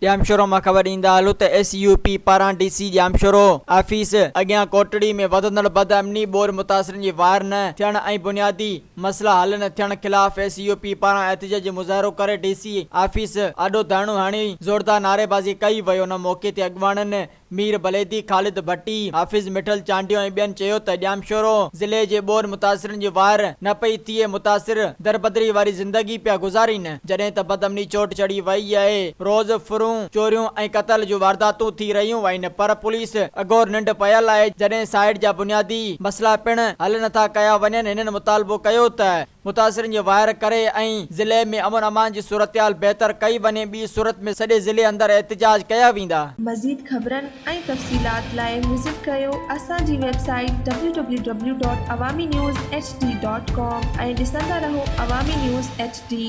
ڄامشورو مان خبر ڏيندا هلون ته ايس يو پي پاران ڊي سي ڄامشورو آفيس اڳيان ڪوٽڙي ۾ وڌندڙ بدامني، ٻوڏ متاثرن جي واهر نه ٿيڻ ۽ بنيادي مسئلا حل نه ٿيڻ خلاف ايس يو پي پاران احتجاجي مظاهرو ڪري ڊي سي آفيس آڏو ڌرڻو هڻي زوردار نعريبازي ڪئي وئي ان موقعي تي اڳواڻن مير بليدي، خالد ڀٽي، حافظ مٺل چانڊيو ۽ ٻين چيو ته ڄامشورو ضلعي جي ٻوڏ متاثرن جي واهر نه پئي ٿئي، متاثر دربدري واري زندگي پيا گذارين، جڏهن ته بدامني چوٽ چڙهي وئي آهي، روز ڦرون، چوريون ۽ قتل جون وارداتون ٿي رهيون آهن پر پوليس اگهور ننڊ پيل آهي، جڏهن سائيٽ جا بنيادي مسئلا پڻ حل نٿا ڪيا وڃن، هنن مطالبو ڪيو ته. متاثرن جي واهر ڪري ۽ ضلعي ۾ امن امان جي صورتحال بهتر ڪئي وڃي ٻي صورت ۾ سڄي ضلعي اندر احتجاج ڪيا ويندا. مزيد خبرن ۽ تفصيلات لاء وزٽ ڪريو اسان جي website W W W dot Awami news H D dot com ۽ ڏسندا رهو عوامي نيوز ايڇ ڊي.